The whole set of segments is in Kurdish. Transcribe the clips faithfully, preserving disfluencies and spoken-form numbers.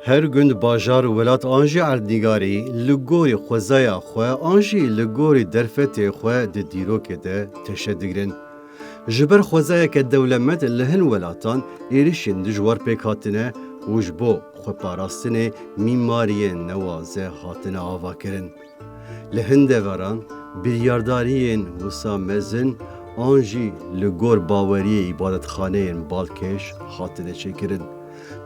Her gund, bajar, welat an jî erdnîgarî li gorî xwezaya xwe an jî li gorî derfetê xwe di dîrokê de teşe digirin. Ji ber xwezayeke dewlemend li hin welatan êrişên dijwar pêk hatine û ji bo xweparastinê mîmariyên newaze hatine avakirin. Li hin deveran biryardariyên wisa mezin an jî li gor baweriyê îbadetxaneyên balkêş hatine çêkirin.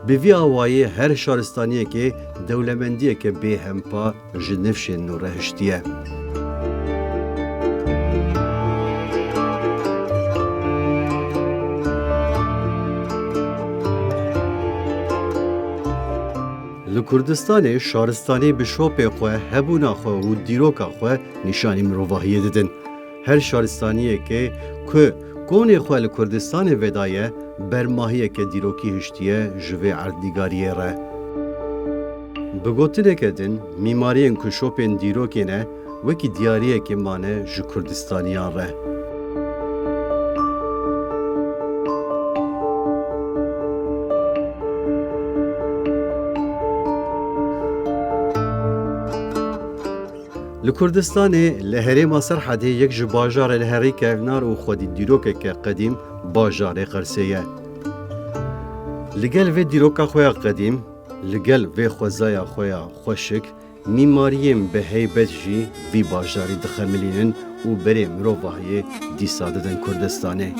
Bi vî awayî her şaristaniyekê dewlemendiyeke bêhempa ji nifşên nû re hiştiye. Li Kurdistanê şaristanî bi şopê xwe, hebûna xwe û dîroka xwe nîşanî mirovahiyê didin. Her şaristaniyekê ku konê xwe li Kurdistanê vedaye, bermahiyeke dîrokî hiştiye ji vê erdnîgariyê re. Bi gotineke din, mîmariyên ku şopên dîrokê ne, wekî diyariyekê mane ji Kurdistaniyan re. Li Kurdistanê, li herêma Serhedê yek ji bajarê li herî kevnar û xwedî dîrokeke qedîm bajarê Qersê ye. Li gel vê dîroka xwe ya qedîm, li gel vê xwezaya xwe ya xweşik, mîmariyên bi heybet jî vî bajarî dixemilînin û berê mirovahiyê dîsa didin Kurdistanê.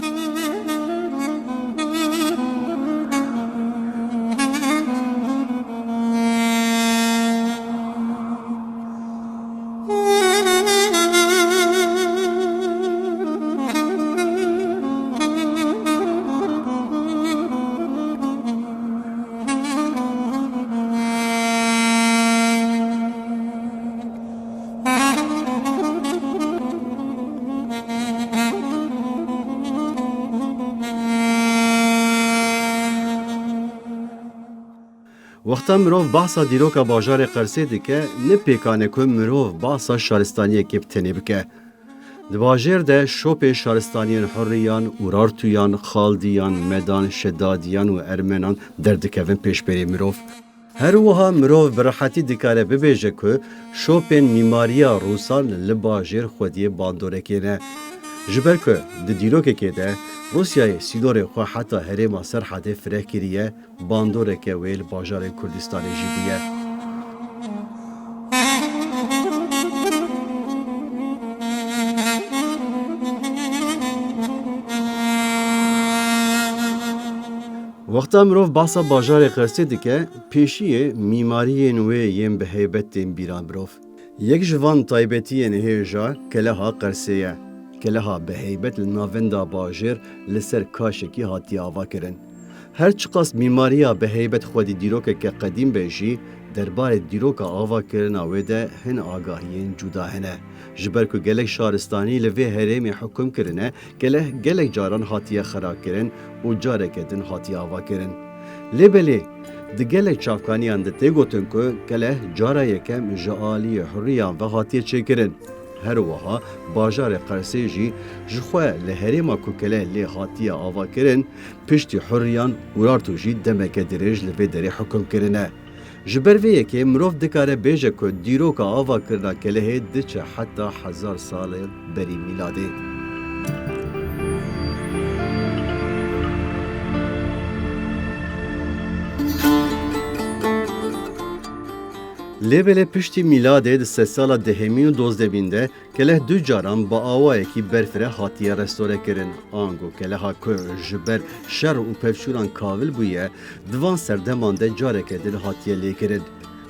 Wexta mirov behsa dîroka bajarê Qersê dike, ne pêkan e ku mirov behsa şaristaniyekê bi tenê bike. Di bajêr de şopên şaristaniyên Hurriyan, Urartuyan, Xaldiyan, Medan, Şedadiyan û Ermenan derdikevin pêşberî mirov. Her wiha mirov bi rehetî dikare bibêje ku şopên mîmariya Rûsan li bajêr xwediyê bandorekê ne. Ji ber ku di dîrokekê de Rûsyayê sînorê xwe heta herêma Serhedê fireh kiriye, bandoreke wê li bajarên Kurdistanê jî bûye. Wexta mirov behsa bajarê Qersê dike, pêşiyê mîmariyên wê yên bi heybet tên bîra mirov. Yek ji van taybetiyên hêja keleha Qersê ye. Keleha bi heybet li navenda bajêr li ser kaşekî hatiye avakirin. Her çiqas mîmariya bi heybet xwedî dîrokeke qedîm be jî, derbarê dîroka avakirina wê de hin agahiyên cuda hene. Ji ber ku gelek şaristanî li vê herêmê hukum kirine, keleh gelek caran hatiye xirakirin û careke din hatiye avakirin. Lê belê, di gelek çavkaniyan de tê gotin ku keleh cara yekem ji aliyê Hurriyan ve hatiye çêkirin. Her wiha bajarê Qersê jî ji xwe li herêma ku keleh lê hatiye avakirin, piştî Hurriyan, Urartu jî demeke dirêj li vê derê hukum kirine. Ji ber vê yekê mirov dikare bêje ku dîroka avakirina kelehê diçe heta hezar salên berî mîladê. Lê belê piştî mîladê di sedsala dehemîn û dozdemîn de keleh du caran bi awayekî berfireh hatiye restorekirin. Ango keleha ku ji ber şer û pevçûnan kavil bûye, di van serdeman de careke din hatiye lêkirin.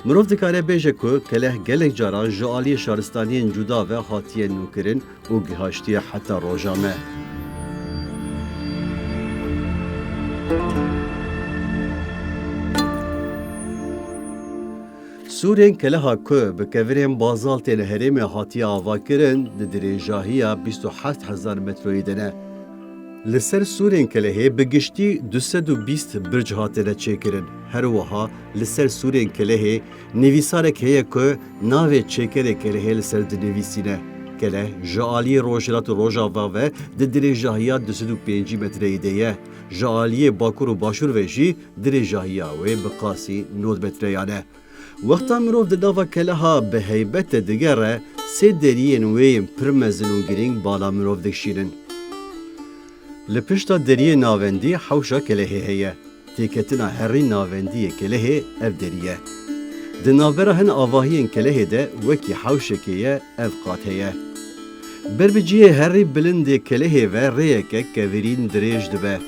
Mirov dikare bêje ku keleh gelek caran ji aliyê şaristaniyên cuda ve hatiye nûkirin û gihaştiye heta roja me. Sûrên keleha ku bi kevirên bazaltê li herêmê hatiye avakirin, di dirêjahiya bîst û heft hezar metroyî de ne. Li ser sûrên kelehê bi giştî du sed û bîst birc hatine çêkirin. Her wiha li ser sûrên kelehê nivîsarek heye ku navê çêkerê kelehê li ser dinivîsîne. Keleh ji aliyê rojhilat û rojava ve di dirêjahiya du sed û pêncî metreyî de ye. Ji aliyê bakur û başûr ve jî dirêjahiya wê bi qasî nod metreyan e. Wexta mirov di nava keleha bi heybet de digere, sê deriyên wê yên pir mezin û girîng bala mirov dikişînin. Li pişta deriyê navendî hewşa kelehê heye. Têketina herî navendî yê kelehê ev derî ye. Di navbera hin avahiyên kelehê de wekî hewşekê ye ev qat heye. Ber bi cihê herî bilind ê kelehê ve rêyeke kevirîn dirêj dibe.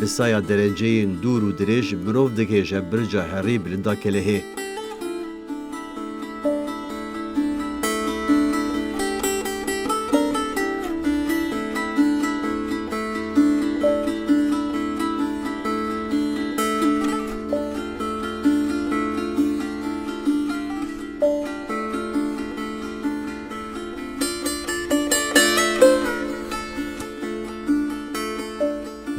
Bi saya dereceyên dûr û dirêj mirov digihêje birca herî bilinda kelehê.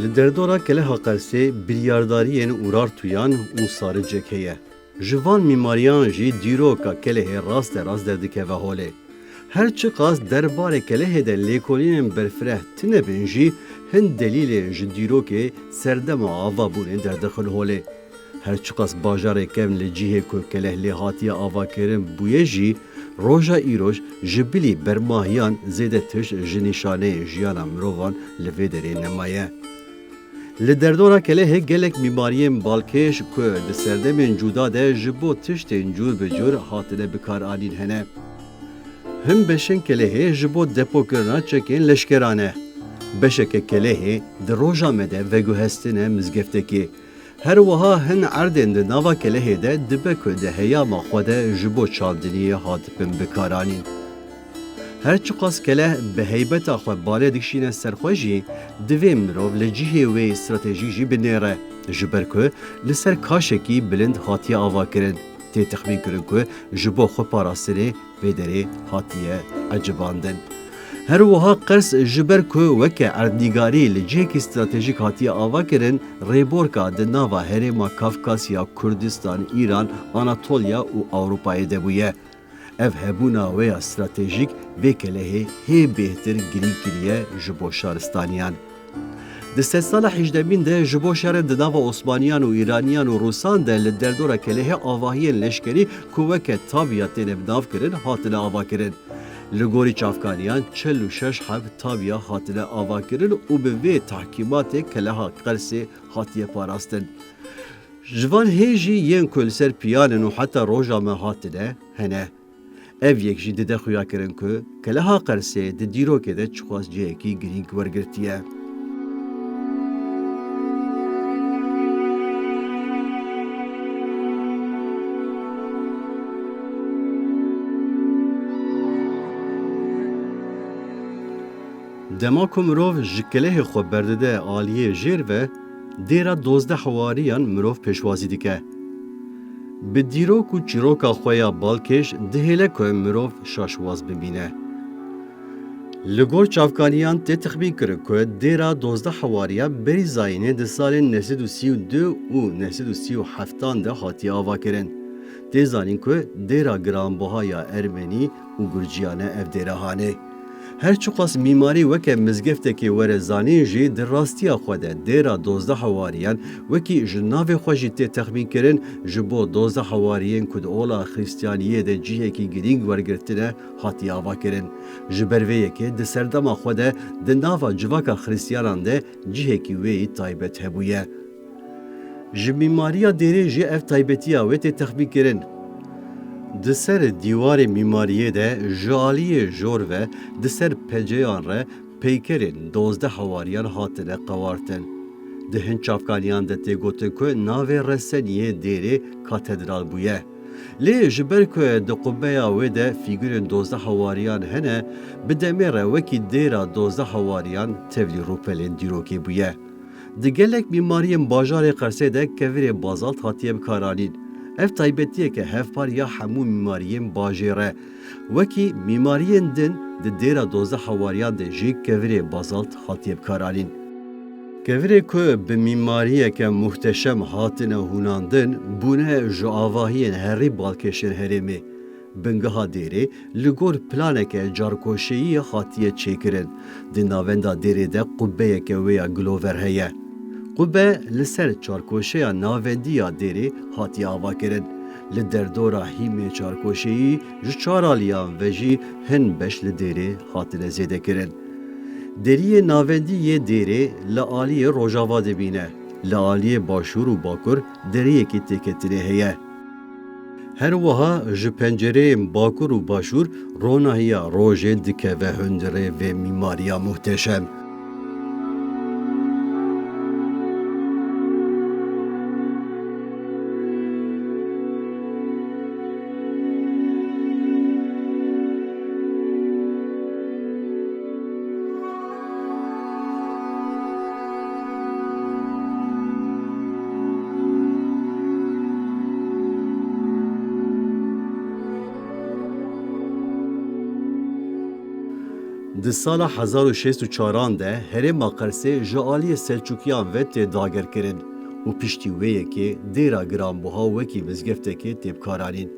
Li derdora Keleha Qersê biryardariyên Urartuyan û Saricek heye. Ji van mîmariyan jî dîroka kelehê rasterast derdikeve holê. Her çiqas derbarê kelehê de lêkolînên berfireh tune bin jî, hin delîlên ji dîrokê serdema avabûnê derdixin holê. Her çiqas bajarê kevn li cihê ku keleh lê hatiye avakirin bûye jî, roja îroj ji bilî bermahiyan zêde tişt ji nîşaneyên jiyana mirovan li vê derê nemaye. Li derdora kelehê gelek mîmariyên balkêş ku di serdemên cuda de ji bo tiştên cûr bi cûr hatine bikaranîn hene. Hin beşên kelehê ji bo depokirina çekên leşkeran e. Beşeke kelehê di roja me de veguhestine mizgeftekê. Her wiha hin erdên di nava kelehê de dibe ku di heyama xwe de ji bo çandiniyê hatibin bikaranîn. Her çiqas keleh bi heybeta xwe bale dikişîne ser xwe jî, divê mirov li cihê wê stratejîk jî binêre, ji ber ku li ser kaşekî bilind hatiye avakirin. Tê texmînkirin ku ji bo xwe parastinê vê derê hatiye ecibandin. Her wiha Qers ji ber ku weke erdnîgarî li cihekî stratejîk hatiye avakirin, rêborka di nava herêma Kafkasya, Kurdistan, Îran, Anatolya û Ewropayê de bûye. Ev hebûna wê ya stratejîk vê kelehê hê bêhtir girîng kiriye ji bo şaristaniyan. Di sedsala hejdemîn de ji bo şerên di nava Osmaniyan û Îraniyan û Rûsan de li derdora kelehê avahiyên leşkerî ku weke tabiya têne binavkirin hatine avakirin. Li gorî çavkaniyan çil û şeş heb tabiya hatine avakirin û bi vê tahkîmatê keleha Qersê hatiye parastin. Ji van hê jî yên ku li ser piyan in û heta roja me hatine, hene. Ev yek jî dide xuyakirin ku keleha Qersê di dîrokê de çiqas cihekî girîng wergirtiye. Dema ku mirov ji kelehê xwe berdide aliyê jêr ve, dêra dozdeh hewariyan mirov pêşwazî dike. Bi dîrok û çîroka xwe ya balkêş dihêle ku mirov şaşwaz bimîne. Li gor çavkaniyan tê texmînkirin ku dêra dozdeh hewariyan berî zayînê di salên neh sed û sî û du û neh sed û sî û heftan de hatiye avakirin. Tê zanîn ku dêra giranbuha ya Ermenî û Gurciyan e ev dêra hanê. Her çiqas mîmarî weke mizgeftekê were zanîn jî, di rastiya xwe de dêra dozdeh hewariyan, wekî ji navê xwe jî tê texmînkirin, ji bo dozdeh hewariyên ku di ola Xristiyaniyê de cihekî girîng wergirtine, hatiye avakirin. Ji ber vê yekê di serdema xwe de di nava civaka Xristiyanan de cihekî wê yî taybet hebûye. Ji mîmariya dêrê jî ev taybetiya wê tê texmînkirin. Di ser dîwarê mîmariyê de ji aliyê jor ve di ser peceyan re peykerên dozdeh hewariyan hatine qewartin. Di hin çavkaniyan de tê gotin ku navê reseniyê dêrê katedral bûye. Lê ji ber ku di qubbeya wê de fîgurên dozdeh hewariyan hene, bi demê re wekî dêra dozdeh hewariyan tevlî rûpelên dîrokê bûye. Di gelek mîmariyên bajarê Qersê de kevirê bazalt hatiye bikaranîn. Ev taybetiyeke hevpar ya hemû mîmariyên bajêr e. Wekî mîmariyên din di dêra dozdeh hewariyan de jî kevirê bazalt hatiye bikaranîn. Kevirê ku bi mîmariyeke muhteşem hatine hûnandin, bûne ji avahiyên herî balkêşên herêmê. Bingeha dêrê li gor planeke carkoşeyî hatiye çêkirin. Di navenda dêrê de qubeyeke wê ya gilover heye. Qube li ser çarkoşeya navendî ya dêrê hatiye avakirin. Li derdora hîmê çarkoşeyî ji çar aliyan ve jî hin beş li dêrê hatine zêdekirin. Deriyê navendî yê dêrê li aliyê rojava dibîne. Li aliyê başûr û bakur deriyekî têketinê heye. Her wiha ji pencereyên bakur û başûr ronahiya rojê dikeve hundirê vê mîmariya muhteşem. Di sala hezar û şêst û çaran de herêma Qersê ji aliyê Selçûkiyan ve tê dagirkirin û piştî wê yekê dêra giranbuha wekî mizgeftekê tê bikaranîn.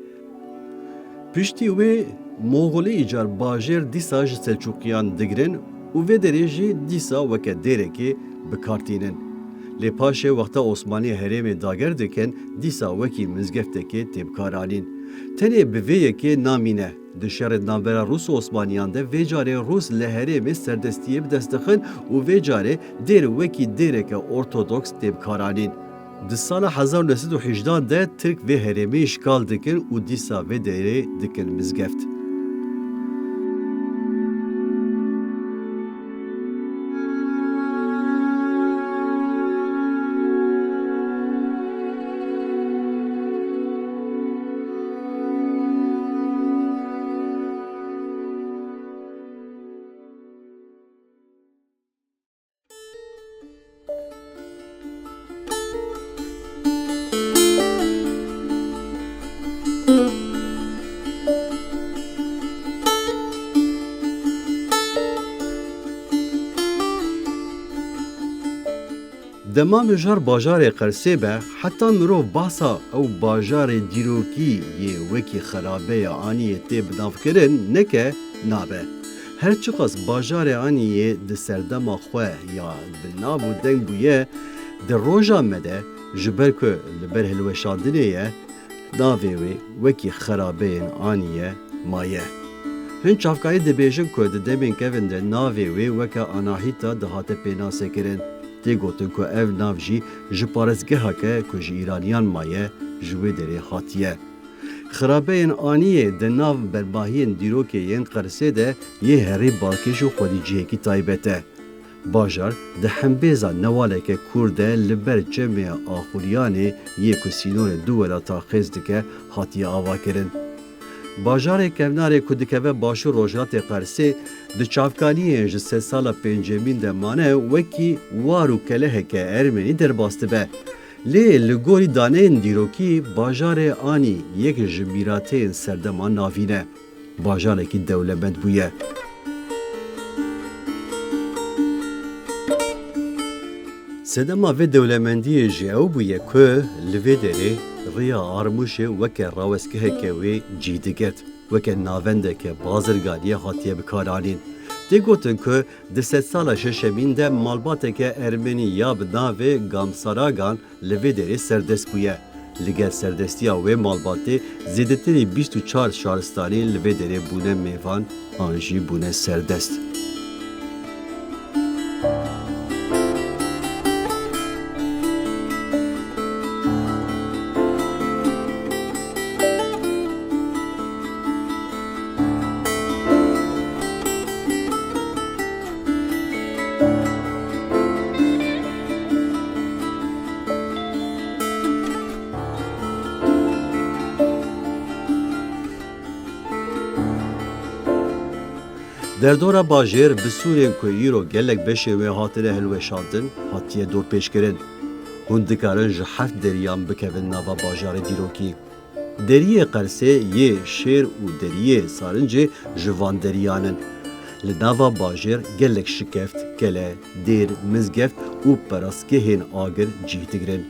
Piştî wê Moxolê îcar bajêr dîsa ji Selçûkiyan digirin û vê derê jî dîsa weke dêrekê bi kar tînin. Lê paşê wexta Osmanî herêmê dager dikin, dîsa wekî mizgeftekê tê bikaranîn. Tenê bi vê yekê namîne. Di şerê di navbera Rûs û Osmaniyan de vê carê Rûs li herêmê serdestiyê bi dest dixin û vê carê dêr wekî dêreke ortodoks tê bikaranîn. Di sala hezar neh sed û hejdan de Tirk vê herêmê îşgal dikin û dîsa vê derê dikin mizgeft. Dema mijar bajarê Qersê be, heta mirov behsa ew bajarê dîrokî yê wekî xerabeya Aniyê tê binavkirin neke, nabe. Her çiqas bajarê Aniyê di serdema xwe ya bi nav û deng bûye, di roja me de ji ber ku li ber hilweşandinê ye, navê wê wekî xerabeyên Aniyê maye. Hin çavkanî dibêjin ku di demên kevin de navê wê weke Anahîta dihate pênasekirin. Tê gotin ku ev nav jî ji parêzgeheke ku ji Îraniyan maye, ji wê derê hatiye. Xirabeyên Aniyê di nav bermahiyên dîrokê yên Qersê de yê herî balkêş û xwedî cihekî taybet e. Bajar di hembêza newaleke kûr de li ber çemê Axûriyanê yê ku sînorê du welata qêz dike hatiye avakirin. Bajarê kevnarê ku dikeve başûr rojhilatê Qersê, di çavkaniyên ji sedsala pêncemîn de mane wekî war û keleheke ermenî derbas dibe. Lê li gorî daneyên dîrokî, bajarê Anî yek ji mîrateyên serdema navîn e. Bajarekî dewlemend bûye. Sedema vê dewlemendiyê jî ew bûye ku li vê derê riya Armûşê weke rawestgeheke wê cî digirt, weke navendeke bazirganiyê hatiye bikaranîn. Tê gotin ku di sedsala şeşemîn de malbateke ermenî ya bi navê Gamsaragan li vê derê serdest bûye. Li gel serdestiya wê malbatê zêdetirî bîst û çar şaristanî li vê derê bûne mêvan an jî bûne serdest. Derdora bajêr bi sûrên ku îro gelek beşên wê hatine hilweşandin, hatiye dorpêçkirin. Hûn dikarin ji heft deriyan bikevin nava bajarê dîrokî. Deriyê Qersê yê Şêr û Deriyê Sarincê ji van deriyan in. Li nava bajêr gelek şikeft, kele, dêr, mizgeft û perastgehên agir cih digirin.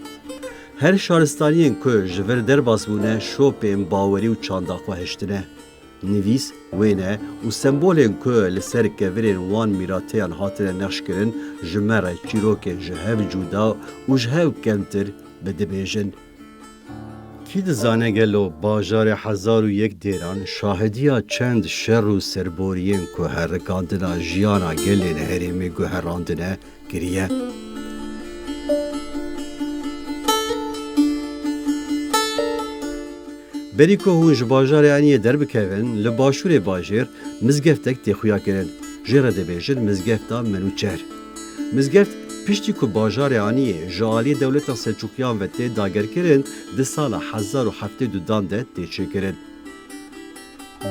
Her şaristaniyên ku ji vir derbas bûne, şopên bawerî û çanda xwe hiştine. Nivîs wê ne û sembolên ku li ser kevirên wan mîrateyan hatine nexşkirin, ji me re çîrokên ji hev cuda û ji hev kemtir bi dibêjin. Kî dizane gelo bajarê hezar û yek Dêran şahidiya çend şer û serboriyên ku herikandina jiyana gelên herêmê guherandine kiriye? Berî ku hûn ji bajarê Eniyê derbikevin, li başûrê bajêr mizgeftek tê xuya kirin. Jê re dibêjin Mizgefta Menûçer. Mizgeft piştî ku bajarê Eniyê ji aliyê dewleta Selçûkiyan ve tê dagerkirin, di sala hezar û heftê û dudan de tê çêkirin.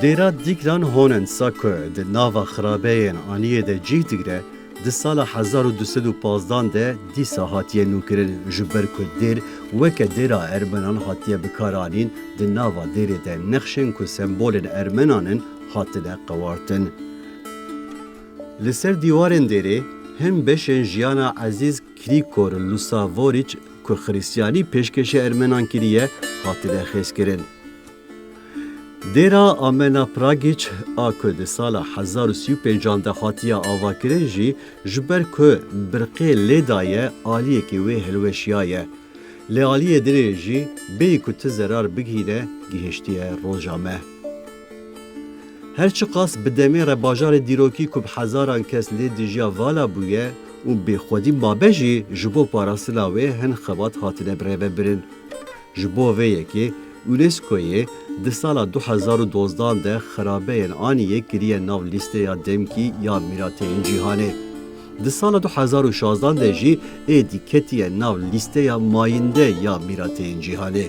Dêra Dîkran Honensa ku di nava xirabeyên Eniyê de cih digire, di sala hezar û du sed û pazdan de dîsa hatiye nûkirin, ji ber ku dêr weke dêra Ermenan hatiye bikaranîn, di nava dêrê de nexşên ku sembolên Ermenan in hatine qewartin. Li ser dîwarên dêrê hin beşên jiyana Ezîz Krîkor Lusavoriç ku xiristiyanî pêşkêşî Ermenan kiriye, hatine xêzkirin. Dêra Amena Pragiç a ku di sala hezar û sî û pêncan de hatiye avakirin jî ji ber ku birqê lê daye aliyekî wê hilweşiyaye. Lê aliyê dinê jî bêyî ku ti zerar bigihîne gihiştiye roja me. Her çiqas bi demê re bajarê dîrokî ku bi hezaran kes lê dijiya vala bûye û bêxwedî mabe jî, ji bo parastina wê hin xebat hatine birêvebirin. Ji bo vê yekê UNESCOyê di sala du hezar û dozdan de xirabeyên Aniyê kiriye nav lîsteya demkî ya mîrateyên cîhanê. Di sala du hezar û şazdan de jî êdî ketiye nav lîsteya mayînde ya mîrateyên cîhanê.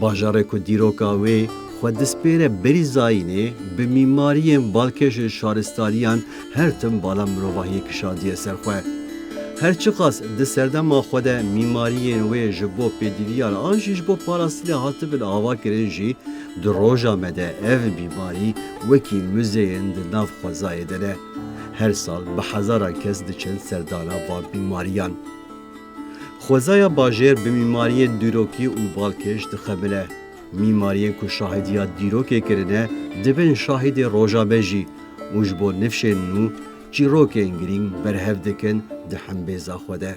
Bajarê ku dîroka wê xwe dispêre berî zayînê, bi mîmariyên balkêş ên şaristaniyan her tim bala mirovahiyê kişandiye ser xwe. Her çiqas di serdema xwe de mîmariyên wê ji bo pêdiviyan an jî ji bo parastinê hatibin avakirin jî, di roja me de ev mîmarî wekî muzeyên di nav xwezayê de ne. Her sal bi hezaran kes diçin serdana van mîmariyan. Xwezaya bajêr bi mîmariyên dîrokî û balkêş dixemile. Mîmariyên ku şahidiya dîrokê kirine, dibin şahidê roja me jî û ji bo nifşên nû çîrokên girîng berhev dikin di hembêza xwe de.